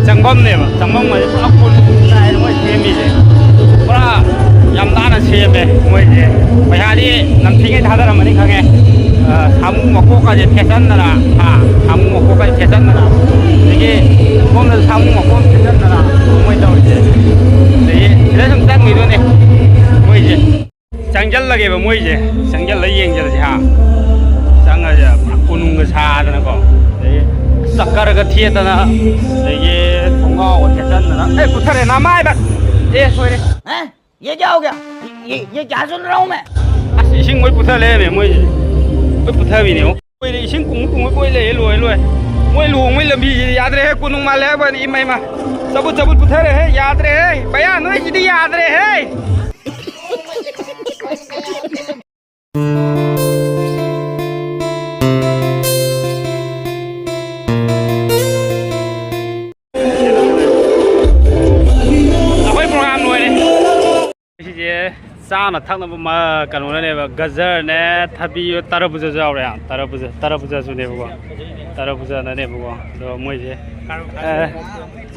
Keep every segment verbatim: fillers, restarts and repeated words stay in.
ꯆꯪꯐꯝꯅꯦꯕ, ꯆꯪꯐꯝ ꯑꯁꯦ ꯄꯨꯔꯥ ꯀꯣꯅꯨꯡ ꯇꯥꯏ ꯃꯣꯏ ꯁꯦꯝꯃꯤꯁꯦ꯫ ꯄꯨꯔꯥ ꯌꯥꯝ ꯅꯥꯟꯅ ꯁꯦꯝꯃꯦ ꯃꯣꯏꯁꯦ꯫ ꯄꯩꯁꯥꯗꯤ ꯅꯝꯊꯤꯉꯩ ꯊꯥꯗꯔꯝꯃꯅꯤ ꯈꯪꯉꯦ꯫ ꯑ, ꯁꯥꯃꯨ ꯃꯀꯣꯛꯀꯁꯦ ꯊꯦꯠꯆꯟꯗꯅ, ꯍꯥ, ꯁꯥꯃꯨ ꯃꯀꯣꯛꯀꯁꯦ ꯊꯦꯠꯆꯟꯗꯅ, ꯑꯗꯒꯤ ꯁꯣꯝꯗ ꯁꯥꯃꯨ ꯃꯀꯣꯛ ꯊꯦꯠꯆꯟꯗꯅ ꯃꯣꯏ ꯇꯧꯔꯤꯁꯦ꯫ ꯑꯗꯒꯤ ꯁꯤꯗ ꯁꯨꯝ ꯆꯪꯈꯤꯗꯣꯏꯅꯦ ꯃꯣꯏꯁꯦ꯫ ꯆꯪꯁꯤꯜꯂꯒꯦꯕ ꯃꯣꯏꯁꯦ꯫ ꯆꯪꯁꯤꯜꯂ ꯌꯦꯡꯁꯤꯜꯂꯁꯤ ꯍꯥ꯫ ꯆꯪꯉꯁꯦ꯫ ꯄꯨꯔꯥ ꯀꯣꯅꯨꯡꯒ ꯁꯥꯗꯅꯀꯣ, ꯑꯗꯒꯤ ꯆꯛꯀꯔꯒ ꯊꯦꯠꯇꯅ, ꯑꯗꯒꯤ ꯊꯣꯡꯒꯥꯎꯒ ꯊꯦꯠꯆꯟꯗꯅ꯫ ꯑꯦ, ꯄꯨꯊꯔꯦ ꯅꯃꯥꯏꯗ꯫ ꯑꯦ, ꯁꯣꯏꯔꯦ꯫ हैं? ये क्या हो गया? ये, ये क्या सुन रहा हूँ मैं? ꯑꯁ, ꯏꯁꯤꯡ ꯃꯣꯏ ꯄꯨꯊ ꯂꯩꯔꯝꯃꯦ ꯃꯣꯏꯁꯦ꯫ ꯂꯣꯏ ꯄꯨꯊꯕꯤꯅꯦ꯫ ꯃꯣꯏꯗꯤ ꯏꯁꯤꯡ ꯀꯨꯝ ꯀꯨꯝ ꯀꯣꯏ ꯂꯩꯌꯦ, ꯂꯣꯏ ꯂꯣꯏ꯫ ꯃꯣꯏ ꯂꯨꯍꯣꯡꯕꯩ ꯂꯝꯕꯤꯁꯤꯗꯤ ꯌꯥꯗ꯭ꯔꯦꯍꯦ, ꯀꯣꯅꯨꯡ ꯃꯥꯜꯂꯦ ꯍꯥꯏꯕꯅꯤ꯫ ꯏꯃꯥ ꯏꯃꯥ꯫ ꯆꯕꯨꯠ ꯆꯕꯨꯠ ꯄꯨꯊꯔꯦꯍꯦ, ꯌꯥꯗ꯭ꯔꯦꯍꯦ꯫ ꯚꯩꯌꯥ, ꯅꯣꯏꯁꯤꯗꯤ ꯌꯥꯗ꯭ꯔꯦꯍꯦ꯫ ꯑꯩꯈꯣꯏ ꯄ꯭ꯔꯣꯒ꯭ꯔꯥꯝ ꯂꯣꯏꯔꯦ꯫ ꯁꯤꯁꯦ ꯆꯥꯅ ꯊꯛꯅꯕ ꯃ-, ꯀꯩꯅꯣꯅꯅꯦꯕ, ꯒꯖꯔꯅꯦ, ꯊꯕꯤ, ꯇꯔꯕꯨꯖꯁꯨ ꯌꯥꯎꯔꯦ꯫ ꯇꯔꯕꯨꯖ, ꯇꯔꯕꯨꯖꯁꯨꯅꯦꯕꯀꯣ, ꯇꯔꯕꯨꯖꯅꯅꯦꯕꯀꯣ꯫ ꯑꯗꯣ ꯃꯣꯏꯁꯦ, ꯑꯦ,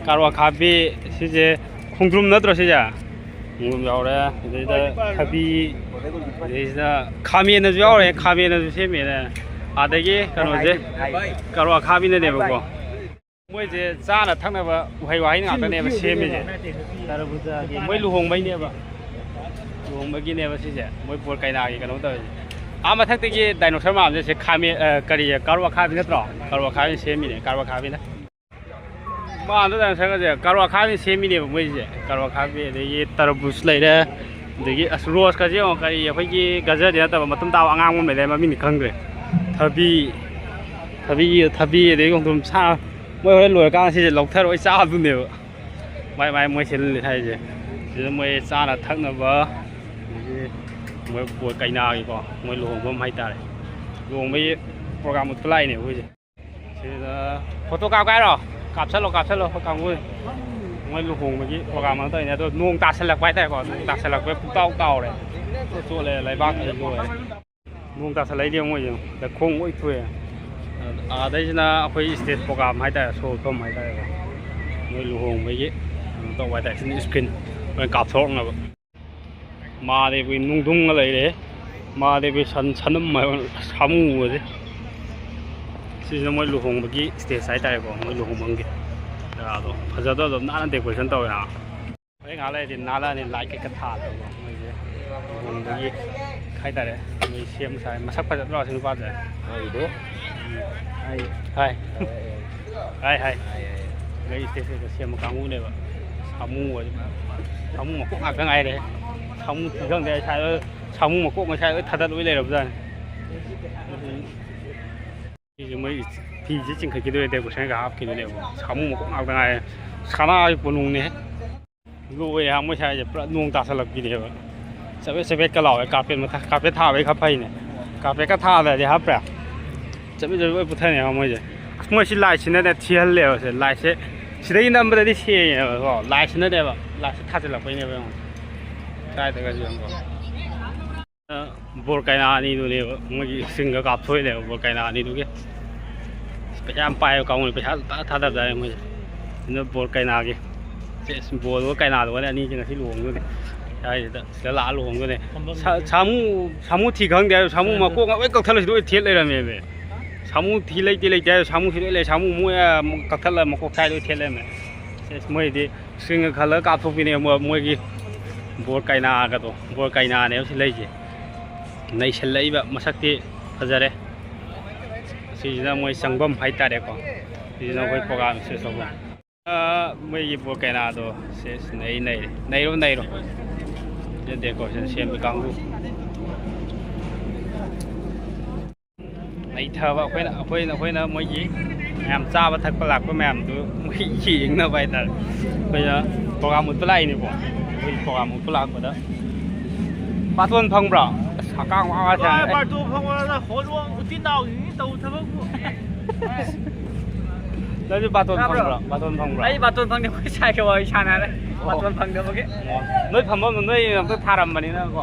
ꯀꯥꯔꯣ ꯑꯈꯥꯕꯤ, ꯁꯤꯁꯦ ꯈꯣꯡꯗ꯭ꯔꯨꯝ ꯅꯠꯇ꯭ꯔꯣ ꯁꯤꯁꯦ? ꯈꯣꯡꯗ꯭ꯔꯨꯝ ꯌꯥꯎꯔꯦ, ꯑꯗꯩꯗ ꯊꯕꯤ, ꯑꯗꯩꯁꯤꯗ ꯈꯥꯃꯦꯟꯅꯁꯨ ꯌꯥꯎꯔꯦ, ꯈꯥꯃꯦꯟꯅꯁꯨ ꯁꯦꯝꯃꯦꯅꯦ꯫ ꯑꯗꯒꯤ ꯀꯩꯅꯣꯁꯦ, ꯀꯥꯔꯣ ꯑꯈꯥꯕꯤꯅꯅꯦꯕꯀꯣ꯫ ꯃꯣꯏꯁꯦ ꯆꯥꯅ ꯊꯛꯅꯕ ꯎꯍꯩ ꯋꯥꯍꯩ ꯉꯥꯛꯇꯅꯦꯕ ꯁꯦꯝꯃꯤꯁꯦ꯫ ꯇꯔꯕꯨꯖꯥꯒꯤ ꯃꯣꯏ ꯂꯨꯍꯣꯡꯕꯩꯅꯦꯕ꯫ ꯂꯨꯍꯣꯡꯕꯒꯤꯅꯦꯕ ꯁꯤꯁꯦ꯫ ꯃꯣꯏ ꯄꯣꯠ ꯀꯩꯅꯥꯒꯤ ꯀꯩꯅꯣ ꯇꯧꯔꯤꯁꯦ꯫ ꯑꯥ ꯃꯊꯛꯇꯒꯤ ꯗꯥꯏꯅꯣꯁꯔ ꯃꯥꯟꯕꯁꯦ ꯈꯥꯃꯦꯟ, ꯑ, ꯀꯔꯤ, ꯀꯥꯔꯣ ꯑꯈꯥꯕꯤ ꯅꯠꯇ꯭ꯔꯣ? ꯀꯥꯔꯣ ꯑꯈꯥꯕꯤꯅ ꯁꯦꯝꯃꯤꯅꯦ, ꯀꯥꯔꯣ ꯑꯈꯥꯕꯤꯅ꯫ ꯃꯥꯟꯗ ꯗꯥꯏꯅꯣꯁꯔꯒꯁꯦ ꯀꯥꯔꯣ ꯑꯈꯥꯕꯤꯅ ꯁꯦꯝꯃꯤꯅꯦꯕ ꯃꯣꯏꯁꯦ꯫ ꯀꯥꯔꯣ ꯑꯈꯥꯕꯤ, ꯑꯗꯒꯤ ꯇꯔꯕꯨꯖ ꯂꯩꯔꯦ, ꯑꯗꯒꯤ ꯑꯁ, ꯔꯣꯁꯀꯁꯦ ꯌꯦꯡꯉꯣ, ꯀꯔꯤ, ꯑꯩꯈꯣꯏꯒꯤ ꯒꯖꯔꯗꯤ ꯅꯠꯇꯕ, ꯃꯇꯨꯝ ꯇꯥꯕ ꯑꯉꯥꯡꯕ ꯑꯃ ꯂꯩꯗꯥꯏ, ꯃꯃꯤꯡꯗꯤ ꯈꯪꯗ꯭ꯔꯦ꯫ ꯊꯕꯤ, ꯊꯕꯤ, ꯊꯕꯤ, ꯑꯗꯒꯤ ꯈꯣꯡꯗ꯭ꯔꯨꯝ ꯁꯥ-, ꯃꯣꯏ ꯍꯣꯔꯦꯟ ꯂꯣꯏꯔꯀꯥꯟꯗ ꯁꯤꯁꯦ ꯂꯧꯊꯔ ꯂꯣꯏ ꯆꯥꯗꯣꯏꯅꯦꯕ꯫ ꯃꯥꯏ ꯃꯥꯏ ꯃꯣꯏ ꯁꯤꯜꯂꯤ ꯍꯥꯏꯁꯦ꯫ ꯁꯤꯗ ꯃꯣꯏ ꯆꯥꯅ ꯊꯛꯅꯕ, ꯑꯗꯒꯤ ꯃꯣꯏ ꯄꯣꯠ ꯀꯩꯅꯥꯒꯤꯀꯣ, ꯃꯣꯏ ꯂꯨꯍꯣꯡꯐꯝ ꯍꯥꯏꯇꯥꯔꯦ꯫ ꯂꯨꯍꯣꯡꯕꯒꯤ ꯄ꯭ꯔꯣꯒ꯭ꯔꯥꯝ ꯎꯠꯄ ꯂꯥꯛꯏꯅꯦ ꯑꯩꯈꯣꯏꯁꯦ꯫ ꯁꯤꯗ ꯐꯣꯇꯣ ꯀꯥꯞꯀꯦ ꯍꯥꯏꯔꯣ? ꯀꯥꯞꯁꯜꯂꯣ, ꯀꯥꯞꯁꯜꯂꯣ, ꯑꯩꯈꯣꯏ ꯀꯥꯡꯕꯨ꯫ ꯃꯣꯏ ꯂꯨꯍꯣꯡꯕꯒꯤ ꯄ꯭ꯔꯣꯒ꯭ꯔꯥꯝ ꯑꯃ ꯇꯧꯔꯤꯅꯦ, ꯑꯗꯣ ꯅꯣꯡ ꯇꯥꯁꯜꯂꯛꯄ ꯍꯥꯏꯇꯥꯔꯦꯀꯣ꯫ ꯅꯣꯡ ꯇꯥꯁꯜꯂꯛꯄꯩ ꯄꯨꯡꯇꯥꯎ ꯇꯥꯎꯔꯦ꯫ ꯆꯣꯠꯂꯦ, ꯂꯩꯕꯥꯛ ꯂꯣꯏꯔꯦ꯫ ꯅꯣꯡ ꯇꯥꯁꯜꯂꯛꯏꯗꯤ ꯃꯣꯏꯁꯦ ꯂꯩꯈꯣꯝ ꯂꯣꯏ ꯊꯣꯛꯑꯦ꯫ ꯑꯥꯗꯩꯁꯤꯅ ꯑꯩꯈꯣꯏ ꯁ꯭ꯇꯦꯖ ꯄ꯭ꯔꯣꯒ꯭ꯔꯥꯝ ꯍꯥꯏꯇꯥꯔꯦ, ꯁꯣ ꯂꯣꯟꯐꯝ ꯍꯥꯏꯇꯥꯔꯦꯀꯣ꯫ ꯃꯣꯏ ꯂꯨꯍꯣꯡꯕꯒꯤ ꯀꯩꯅꯣ ꯇꯧꯕ ꯍꯥꯏꯇꯥꯔꯦ, ꯁꯤꯅ screen ꯑꯣꯏꯅ ꯀꯥꯞꯊꯣꯔꯛꯅꯕ꯫ ꯃꯍꯥꯗꯦꯕꯒꯤ ꯅꯨꯡꯗꯨꯡꯒ ꯂꯩꯔꯦ꯫ ꯃꯍꯥꯗꯦꯕꯒꯤ ꯁꯟ ꯁꯅꯝ ꯍꯥꯏꯕ ꯁꯥꯃꯨꯒꯁꯦ꯫ ꯁꯤꯁꯤꯅ ꯃꯣꯏ ꯂꯨꯍꯣꯡꯕꯒꯤ stage ꯍꯥꯏꯇꯥꯔꯦꯀꯣ, ꯃꯣꯏ ꯂꯨꯍꯣꯡꯐꯝꯒꯤ ꯖꯒꯥꯗꯣ꯫ ꯐꯖꯗ꯭ꯔꯣ? ꯑꯗꯨꯝ ꯅꯥꯟꯅ decoration ꯇꯧꯋꯦ ꯍꯥ꯫ ꯍꯣꯔꯦꯟ ꯉꯥꯏꯍꯥꯛ ꯂꯩꯔꯗꯤ ꯅꯥꯜꯂꯛꯑꯅꯤ, light ꯀꯩꯀꯥ ꯊꯥꯜꯂꯒ ꯃꯣꯏꯁꯦ ꯂꯨꯍꯣꯡꯕꯒꯤ ꯍꯥꯏꯇꯥꯔꯦ꯫ ꯃꯣꯏ ꯁꯦꯝ ꯁꯥꯏ꯫ ꯃꯁꯛ ꯐꯖꯗ꯭ꯔꯣ ꯑꯁꯤ ꯅꯨꯄꯥꯁꯦ? ꯃꯥꯒꯤꯗꯣ? ꯎꯝ꯫ ꯍꯥꯏ꯫ ꯍꯥꯏ꯫ ꯍꯥꯏ, ꯍꯥꯏ꯫ ꯃꯣꯏ stage ꯀꯩꯀꯥ ꯁꯦꯝꯕ ꯀꯥꯡꯕꯨꯅꯦꯕ꯫ ꯁꯥꯃꯨ ꯑꯣꯏ-, ꯁꯥꯃꯨ ꯃꯀꯣꯛ ꯉꯥꯛꯇ ꯉꯥꯏꯔꯦ꯫ ꯁꯥꯃꯨ ꯊꯤ ꯈꯪꯗꯦ, ꯁꯥꯏ-, ꯁꯥꯃꯨ ꯃꯀꯣꯛ ꯉꯁꯥꯏ ꯂꯣꯏ ꯊꯥꯗꯠ ꯂꯣꯏ ꯂꯩꯔꯕꯖꯥꯠꯅꯤ꯫ ꯁꯤꯁꯦ ꯃꯣꯏ ꯐꯤꯁꯦ ꯆꯤꯡꯈꯠꯈꯤꯗꯣꯏꯅꯦ, decorationꯒ ꯍꯥꯞꯈꯤꯗꯣꯏꯅꯦꯕ꯫ ꯁꯥꯃꯨ ꯃꯀꯣꯛ ꯉꯥꯛꯇ ꯉꯥꯏꯔꯦ꯫ ꯁꯅꯥꯒꯤ ꯀꯣꯅꯨꯡꯅꯦ꯫ ꯂꯣꯏꯔꯦ ꯍꯥ, ꯃꯣꯏ ꯁ꯭ꯋꯥꯏꯁꯦ ꯄꯨꯔꯥ ꯅꯣꯡ ꯇꯥꯁꯜꯂꯛꯄꯤꯅꯦꯕ꯫ ꯆꯕꯦꯠ ꯆꯕꯦꯠꯀ ꯂꯥꯎꯋꯦ꯫ Carpet ꯃꯊꯛ, carpet ꯊꯥꯕꯩ ꯈꯔ ꯐꯩꯅꯦ꯫ Carpetꯀ ꯊꯥꯗ꯭ꯔꯗꯤ ꯍꯥꯞꯄ꯭ꯔꯥ? ꯆꯕꯦꯠ ꯆꯕꯦꯠ ꯂꯣꯏ ꯄꯨꯊꯅꯦꯕ ꯃꯣꯏꯁꯦ꯫ ꯑꯁ, ꯃꯣꯏ ꯁꯤ lightꯁꯤꯅꯅꯦ ꯊꯤꯍꯜꯂꯦꯕ ꯁꯦ꯫ Lightꯁꯦ ꯁꯤꯗꯒꯤ ꯅꯝꯕꯗꯗꯤ ꯁꯦꯡꯉꯦꯕꯀꯣ, lightꯁꯤꯅꯅꯦꯕ, lightꯁꯦ ꯊꯥꯖꯤꯜꯂꯛꯄꯩꯅꯦꯕ ꯌꯦꯡꯉꯣ꯫ ꯀꯥꯏꯗꯒꯁꯨ ꯌꯦꯡꯉꯣ꯫ ꯕꯣꯔ ꯀꯩꯅꯥ ꯑꯅꯤꯗꯨꯅꯦꯕ ꯃꯣꯏꯒꯤ screenꯒ ꯀꯥꯞꯊꯣꯛꯏꯅꯦꯕ, ꯕꯣꯔ ꯀꯩꯅꯥ ꯑꯅꯤꯗꯨꯒꯤ꯫ ꯄꯩꯁꯥ ꯌꯥꯝ ꯄꯥꯏꯕ ꯀꯥꯡꯕꯨꯅꯤ, ꯄꯩꯁꯥ ꯐꯖꯅ ꯊꯥꯗꯕꯖꯥꯠꯅꯤ ꯃꯣꯏꯁꯦ꯫ ꯑꯗꯨꯅ ꯕꯣꯔ ꯀꯩꯅꯥꯒꯤ, ꯁꯦꯁ, ꯕꯣꯔꯗꯨꯒ ꯀꯩꯅꯥꯗꯨꯒꯅꯦ ꯑꯅꯤꯁꯦ ꯉꯁꯤ ꯂꯨꯍꯣꯡꯗꯣꯏꯅꯦ꯫ ꯁ꯭ꯋꯥꯏꯁꯤꯗ, ꯁꯤꯗ ꯂꯥꯛꯑ ꯂꯨꯍꯣꯡꯗꯣꯏꯅꯦ꯫ ꯁꯥ-, ꯁꯥꯃꯨ, ꯁꯥꯃꯨ ꯊꯤ ꯈꯪꯗꯦ ꯍꯥꯏꯔ, ꯁꯥꯃꯨ ꯃꯀꯣꯛ ꯉꯥꯛ ꯂꯣꯏ ꯀꯛꯊꯠꯂ ꯁꯤꯗ ꯂꯣꯏ ꯊꯦꯠ ꯂꯩꯔꯝꯃꯦꯃꯦ꯫ ꯁꯥꯃꯨ ꯊꯤ ꯂꯩꯇꯦ ꯂꯩꯇꯦ ꯍꯥꯏꯔ, ꯁꯥꯃꯨ ꯁꯤ ꯂꯣꯏ ꯂꯩ, ꯁꯥꯃꯨ ꯃꯣꯏ, ꯑ, ꯀꯛꯊꯠꯂ ꯃꯀꯣꯛ ꯁꯥꯏꯗ ꯂꯣꯏ ꯊꯦꯠ ꯂꯩꯔꯝꯃꯦ꯫ ꯁꯦꯁ, ꯃꯣꯏꯗꯤ screenꯒ ꯈꯜꯂꯒ ꯀꯥꯞꯊꯣꯛꯄꯤꯅꯦ ꯃꯣ-, ꯃꯣꯏꯒꯤ ꯕꯣꯔ ꯀꯩꯅꯥꯒꯗꯣ꯫ ꯕꯣꯔ ꯀꯩꯅꯥꯅꯦꯕ ꯁꯤ ꯂꯩꯁꯦ꯫ ꯅꯩꯁꯜꯂꯛꯏꯕ ꯃꯁꯛꯇꯤ ꯐꯖꯔꯦ꯫ ꯁꯤꯁꯤꯅ ꯃꯣꯏ ꯆꯪꯐꯝ ꯍꯥꯏꯇꯥꯔꯦꯀꯣ꯫ ꯁꯤꯁꯤꯅ ꯑꯩꯈꯣꯏ program stage ꯇꯧꯐꯝ꯫ ꯑꯥ, ꯃꯣꯏꯒꯤ ꯕꯣꯔ ꯀꯩꯅꯥꯗꯣ ꯁꯦꯁ ꯅꯩ ꯅꯩꯔꯦ꯫ ꯅꯩꯔꯣ ꯅꯩꯔꯣ꯫ ꯁꯤꯗ decoration ꯁꯦꯝꯕ ꯀꯥꯡꯕꯨ꯫ ꯅꯩꯊꯕ ꯑꯩꯈꯣꯏꯅ, ꯑꯩꯈꯣꯏꯅ, ꯑꯩꯈꯣꯏꯅ ꯃꯣꯏꯒꯤ ꯃꯌꯥꯝ ꯆꯥꯕ ꯊꯛꯄ ꯂꯥꯛꯄ ꯃꯌꯥꯝꯗꯨ ꯃꯣꯏ ꯌꯦꯡꯅꯕ ꯍꯥꯏꯇꯥꯔꯦ꯫ ꯑꯩꯈꯣꯏꯅ program ꯎꯠꯄ ꯂꯥꯛꯏꯅꯤꯀꯣ꯫ ꯑꯩꯈꯣꯏ program ꯎꯠꯄ ꯂꯥꯛꯄꯗ ꯕꯥꯇꯣꯟ ꯐꯪꯕ꯭ꯔꯣ? ꯑꯁ, ꯍꯛꯀꯥꯝ ꯋꯥ ꯋꯥ ꯆꯟ-, ꯑꯦ꯫ ꯕꯥꯇꯣꯟ ꯐꯪꯕꯗ ꯍꯣꯠꯂꯣꯡ ꯎꯆꯤꯟ ꯅꯥꯎꯁꯤꯡꯁꯤ ꯇꯧ ꯊꯕꯛꯄꯨ꯫ ꯅꯪꯁꯨ ꯕꯥꯇꯣꯟ ꯇꯥꯕ꯭ꯔꯣ? ꯐꯪꯕ꯭ꯔꯣ? ꯕꯥꯇꯣꯟ ꯐꯪꯕ꯭ꯔꯣ? ꯑꯩ ꯕꯥꯇꯣꯟ ꯐꯪꯗꯦ, ꯑꯩꯈꯣꯏ ꯁꯥꯏꯒ ꯋꯥꯔꯤ ꯁꯥꯟꯅꯔꯦ꯫ ꯑꯣ꯫ ꯕꯥꯇꯣꯟ ꯐꯪꯗꯕꯒꯤ꯫ ꯑꯣ꯫ ꯅꯣꯏ ꯐꯝꯐꯝꯗꯣ ꯅꯣꯏ ꯑꯝꯇ ꯊꯥꯔꯝꯕꯅꯤꯅꯀꯣ꯫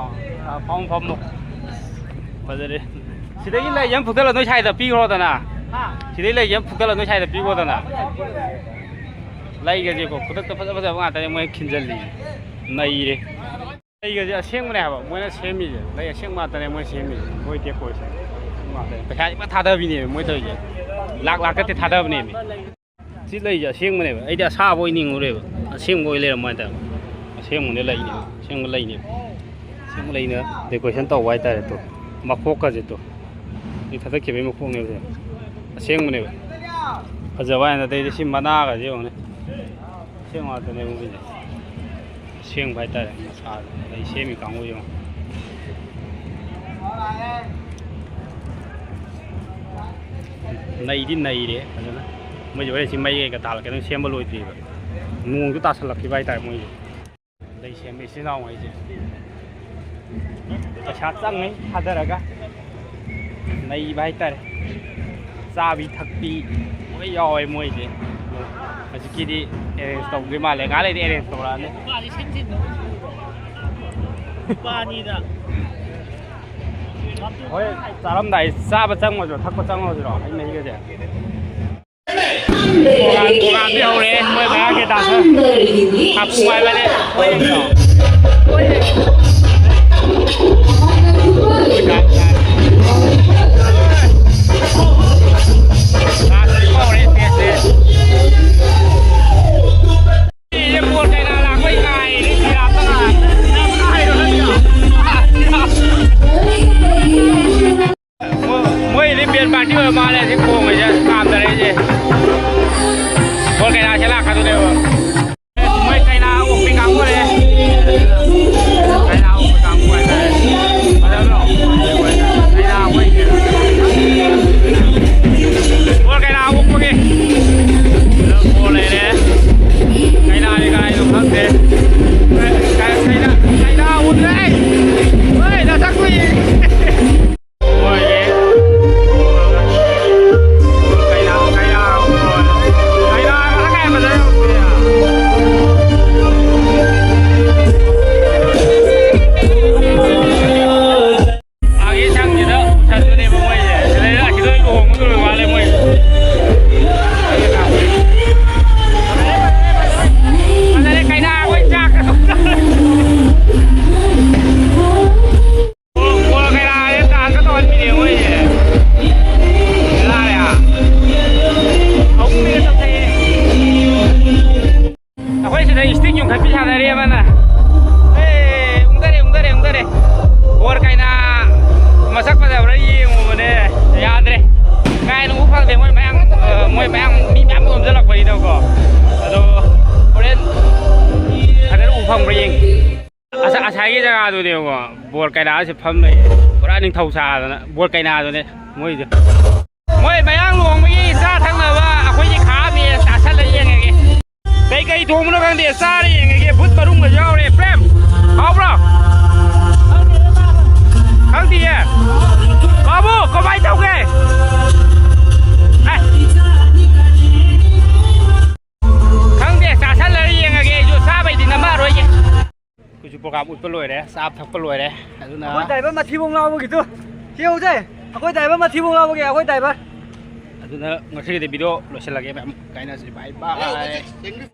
ꯑ, ꯐꯝ ꯐꯝꯃꯣ꯫ ꯐꯖꯔꯦ꯫ ꯁꯤꯗꯒꯤ ꯂꯩ ꯑꯃ ꯐꯨꯛꯇꯠꯂ ꯅꯣꯏ ꯁꯥꯏꯗ ꯄꯤꯈ꯭ꯔꯣꯗꯅ꯫ ꯍꯥ? ꯁꯤꯗꯒꯤ ꯂꯩ ꯑꯃ ꯐꯨꯛꯇꯠꯂ ꯅꯣꯏ ꯁꯥꯏꯗ ꯄꯤꯈ꯭ꯔꯣꯗꯅ꯫ ꯂꯩꯒꯁꯦꯀꯣ, ꯈꯨꯗꯛꯇ ꯐꯖ ꯐꯖꯕ ꯉꯥꯛꯇꯅꯦ ꯃꯣꯏꯅ ꯈꯤꯟꯖꯜꯂꯤ꯫ ꯅꯩꯔꯦ꯫ ꯂꯩꯒꯁꯦ ꯑꯁꯦꯡꯕꯅꯦ ꯍꯥꯏꯕ ꯃꯣꯏꯅ ꯁꯦꯝꯃꯤꯁꯦ꯫ ꯂꯩ ꯑꯁꯦꯡꯕ ꯉꯥꯛꯇꯅꯦ ꯃꯣꯏ ꯁꯦꯝꯃꯤꯁꯦ꯫ ꯃꯣꯏ ꯇꯦꯛꯀꯣꯁꯦ ꯑꯁꯦꯡꯕ ꯉꯥꯛꯇꯅꯦ꯫ ꯄꯩꯁꯥ ꯏꯃ ꯊꯥꯗꯕꯤꯅꯦꯕ ꯃꯣꯏ ꯇꯧꯔꯤꯁꯦ꯫ ꯂꯥꯛ ꯂꯥꯛꯀꯗꯤ ꯊꯥꯗꯕꯅꯦꯃꯤ꯫ ꯁꯤ ꯂꯩꯁꯦ ꯑꯁꯦꯡꯕꯅꯦꯕ꯫ ꯑꯩꯗꯤ ꯑꯁꯥꯕ ꯑꯣꯏ ꯅꯤꯡꯉꯨꯔꯦꯕ꯫ ꯑꯁꯦꯡꯕ ꯑꯣꯏ ꯂꯩꯔꯝꯕ ꯍꯥꯏꯇꯥꯔꯦ꯫ ꯑꯁꯦꯡꯕꯅꯦ ꯂꯩꯅꯦꯕ꯫ ꯑꯁꯦꯡꯕ ꯂꯩꯅꯦꯕ꯫ ꯑꯁꯦꯡꯕ ꯂꯩꯅ ꯗꯦꯀꯣꯔꯦꯁꯟ ꯇꯧꯕ ꯍꯥꯏꯇꯥꯔꯦ꯫ ꯇꯣ, ꯃꯈꯣꯛꯀꯁꯦ ꯇꯣ꯫ ꯃꯤ ꯊꯥꯗꯠꯈꯤꯕꯒꯤ ꯃꯈꯣꯡꯅꯦꯕꯁꯦ꯫ ꯑꯁꯦꯡꯕꯅꯦꯕ꯫ ꯐꯖꯕ ꯍꯥꯏꯅ ꯑꯇꯩꯗꯤ ꯁꯤ ꯃꯅꯥꯒꯁꯦ ꯌꯦꯡꯉꯨꯅꯦ꯫ ꯑꯁꯦꯡꯕ ꯉꯥꯛꯇꯅꯦꯕ ꯃꯣꯏꯁꯦ꯫ ꯑꯁꯦꯡꯕ ꯍꯥꯏꯇꯥꯔꯦ꯫ ꯃꯁꯥꯗ ꯂꯩ ꯁꯦꯝꯃꯤ ꯀꯥꯡꯕꯨ ꯌꯦꯡꯉꯣ꯫ ꯅꯩꯗꯤ ꯅꯩꯔꯦ ꯐꯖꯅ꯫ ꯃꯣꯏꯁꯦ ꯍꯣꯔꯦꯟ ꯁꯤ ꯃꯩ ꯀꯩꯀꯥ ꯇꯥꯜꯂꯛꯀꯦ ꯑꯗꯨꯝ ꯁꯦꯝꯕ ꯂꯣꯏꯗ꯭ꯔꯤꯕ꯫ ꯅꯣꯡꯁꯨ ꯇꯥꯁꯜꯂꯛꯈꯤꯕ ꯍꯥꯏꯇꯥꯔꯦ ꯃꯣꯏꯁꯦ꯫ ꯂꯩ ꯁꯦꯝꯕ ꯏꯆꯤꯜ ꯏꯅꯥꯎꯉꯩꯁꯦ ꯄꯩꯁꯥ ꯆꯪꯉꯩ ꯊꯥꯗꯔꯒ ꯅꯩꯕ ꯍꯥꯏꯇꯥꯔꯦ꯫ ꯆꯥꯕꯤ ꯊꯛꯄꯤ ꯂꯣꯏ ꯌꯥꯎꯋꯦ ꯃꯣꯏꯁꯦ꯫ ꯍꯧꯖꯤꯛꯀꯤꯗꯤ ꯑꯦꯔꯦꯟꯖ ꯇꯧꯗꯣꯏ ꯃꯥꯜꯂꯦ꯫ ꯉꯥꯏꯍꯥꯛ ꯂꯩꯗꯤ ꯑꯦꯔꯦꯟꯖ ꯇꯧꯔꯛꯑꯅꯤ꯫ ꯅꯨꯄꯥꯅꯤꯗ꯫ ꯍꯣꯏ, ꯆꯥꯔꯝꯗꯥꯏ ꯆꯥꯕ ꯆꯪꯉꯁꯨ ꯊꯛꯄ ꯆꯪꯉꯁꯤꯔꯣ ꯑꯩ ꯃꯍꯤꯒꯁꯦ? ꯄ꯭ꯔꯣꯒꯥꯝ, ꯄ꯭ꯔꯣꯒꯥꯝꯗꯤ ꯍꯧꯔꯦ꯫ ꯃꯣꯏ ꯃꯌꯥꯝꯒꯤ ꯗꯥꯟꯁꯔ ꯀꯥꯄꯨ ꯍꯥꯏꯕꯅꯦ꯫ ꯃꯣꯏ ꯌꯦꯡꯉꯣ꯫ ꯗꯥꯟꯁ ꯍꯧꯔꯦ ꯁ꯭ꯇꯦꯖꯁꯦ꯫ ꯁꯤꯁꯦ ꯕꯣꯜ ꯀꯩꯅꯥ ꯂꯥꯛꯄꯩ ꯉꯥꯏꯔꯤ꯫ ꯁꯤꯔꯥꯞꯇ ꯉꯥꯏ-, ꯌꯥꯝ ꯉꯥꯏꯔꯣ ꯅꯪ? ꯃꯣꯏꯗꯤ ꯕꯦꯟ ꯄꯥꯔꯇꯤ ꯑꯣꯏꯔ ꯃꯥꯜꯂꯦ ꯁꯤ ꯈꯣꯡꯉꯤꯁꯦ, ꯀꯥꯝꯊꯔꯛꯏꯁꯦ꯫ ꯍꯣꯏ, ꯀꯩꯅꯥꯁꯦ ꯂꯥꯛꯀꯗꯣꯏꯅꯦꯕ꯫ ꯃꯣꯏ ꯀꯩꯅꯥ ꯑꯣꯛꯄꯤ ꯀꯥꯡꯕꯨꯅꯦ꯫ ꯀꯩꯅꯥ ꯑꯣꯛꯄꯤ ꯀꯥꯡꯕꯨ ꯍꯥꯏꯇꯥꯔꯦ꯫ ꯐꯖꯗ꯭ꯔꯣ? ꯀꯩꯅꯥ ꯑꯩꯈꯣꯏꯒꯤ꯫ ꯍꯣꯏ, ꯀꯩꯅꯥ ꯑꯣꯛꯄꯒꯤ꯫ ꯂꯝ ꯍꯣ ꯂꯩꯔꯦ꯫ ꯀꯩꯅꯥꯗꯤ ꯀꯅꯥꯏꯅꯣ ꯈꯪꯗꯦ꯫ ꯀꯩꯅꯥ, ꯀꯩꯅꯥ ꯑꯣꯛꯇ꯭ꯔꯦ꯫ ꯍꯣꯏ, ꯅꯁꯛ ꯀꯨꯏ꯫ ꯌꯨꯡꯈꯠꯄꯤ ꯁꯥꯟꯅꯔꯤ ꯑꯃꯅ꯫ ꯑꯦ, ꯎꯪꯗꯔꯦ, ꯎꯪꯗꯔꯦ, ꯎꯪꯗꯔꯦ꯫ ꯕꯣꯔ ꯀꯩꯅꯥ ꯃꯁꯛ ꯐꯖꯕ꯭ꯔꯥ ꯌꯦꯡꯉꯨꯕꯅꯦ꯫ ꯌꯥꯗ꯭ꯔꯦ꯫ ꯀꯥꯏꯅ ꯎ ꯐꯪꯗꯦ꯫ ꯃꯣꯏ ꯃꯌꯥꯝ, ꯑ, ꯃꯣꯏ ꯃꯌꯥꯝ, ꯃꯤ ꯃꯌꯥꯝ ꯌꯣꯝꯁꯤꯜꯂꯛꯄꯅꯤꯅꯀꯣ꯫ ꯑꯗꯣ ꯍꯣꯔꯦꯟ ꯐꯖꯅ ꯎ ꯐꯪꯕ꯭ꯔꯥ ꯌꯦꯡꯒꯦ꯫ ꯑꯁ, ꯉꯁꯥꯏꯒꯤ ꯖꯒꯥꯗꯨꯅꯦꯕꯀꯣ, ꯕꯣꯔ ꯀꯩꯅꯥꯁꯦ ꯐꯝ ꯂꯩ꯫ ꯄꯨꯔꯥ ꯅꯤꯡꯊꯧ ꯁꯥꯗꯅ ꯕꯣꯔ ꯀꯩꯅꯥꯗꯨꯅꯦ ꯃꯣꯏꯗꯣ꯫ ꯃꯣꯏ ꯃꯌꯥꯡ ꯂꯨꯍꯣꯡꯕꯒꯤ ꯆꯥ ꯊꯛꯅꯕ ꯑꯩꯈꯣꯏꯒꯤ ꯈꯥꯛꯑꯝꯃꯦ, ꯆꯥꯁꯜꯂ ꯌꯦꯡꯉꯒꯦ꯫ ꯀꯩꯀꯩ ꯊꯣꯡꯕꯅꯣ ꯈꯪꯗꯦ, ꯆꯥꯔ ꯌꯦꯡꯉꯒꯦ꯫ ꯕꯨꯠ ꯃꯔꯨꯝꯒꯁꯨ ꯌꯥꯎꯔꯦ꯫ ꯄ꯭ꯔꯦꯝ, ꯍꯥꯎꯕ꯭ꯔꯣ? ꯈꯪꯗꯤꯌꯦ꯫ ꯕꯥꯕꯨ, ꯀꯃꯥꯏ ꯇꯧꯒꯦ? ꯑꯦ, ꯈꯪꯗꯦ, ꯆꯥꯁꯜꯂꯒ ꯌꯦꯡꯉꯒꯦ ꯑꯩꯁꯨ꯫ ꯆꯥꯕꯩꯗꯤ ꯅꯝꯃꯛꯑꯔꯣꯏꯒꯦ꯫ ꯑꯩꯈꯣꯏꯁꯨ ꯄ꯭ꯔꯣꯒ꯭ꯔꯥꯝ ꯎꯠꯄ ꯂꯣꯏꯔꯦ, ꯆꯥꯕ ꯊꯛꯄ ꯂꯣꯏꯔꯦ꯫ ꯑꯗꯨꯅ ꯑꯩꯈꯣꯏ ꯗ꯭ꯔꯥꯏꯚꯔ ꯃꯊꯤꯕꯣꯡ ꯂꯥꯎꯕꯒꯤꯗꯨ ꯁꯤ ꯌꯦꯡꯉꯨꯁꯦ꯫ ꯑꯩꯈꯣꯏ ꯗ꯭ꯔꯥꯏꯚꯔ ꯃꯊꯤꯕꯣꯡ ꯂꯥꯎꯕꯒꯤ ꯑꯩꯈꯣꯏ ꯗ꯭ꯔꯥꯏꯚꯔ꯫ ꯑꯗꯨꯅ ꯉꯁꯤꯒꯤꯗꯤ ꯚꯤꯗꯤꯑꯣ ꯂꯣꯏꯁꯤꯜꯂꯒꯦ, ꯃꯌꯥꯝ ꯀꯥꯏꯅꯁꯤ, ꯕꯥꯏ ꯕꯥꯏ꯫